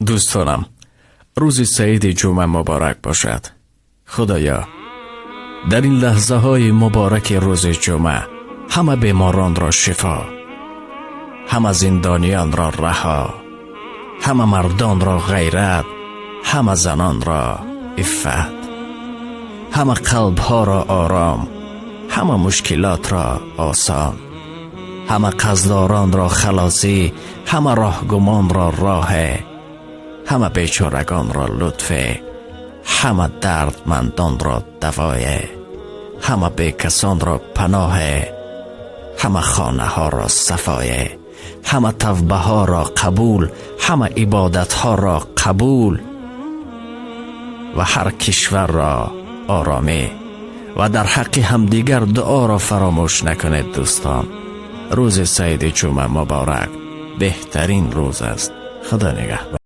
Дӯстонам, рӯзи саиди ҷумъа муборак бошад. Худоё, дар ин лаҳзаҳои мубораки рӯзи ҷумъа ҳама беморонро шифо, ҳама зиндониёнро раҳо, ҳама мардонро ғайрат, ҳама занонро иффат, ҳама қалбҳоро ором, ҳама мушкилотро осон, ҳама қарздоронро халосӣ, ҳама роҳгумонро роҳе, ҳама бечорагонро лутфе, ҳама дардмандонро давое, ҳама бекасонро паноҳе, ҳама хонаҳоро сафое, ҳама тавбаҳоро қабул, ҳама ибодатҳоро қабул ва ҳар кишварро оромӣ. Ва дар ҳаққи ҳамдигар дуоро фаромӯш накунед, дӯстон. Рӯзи саиди ҷумъа муборак, беҳтарин рӯз аст. Худо нигаҳбон.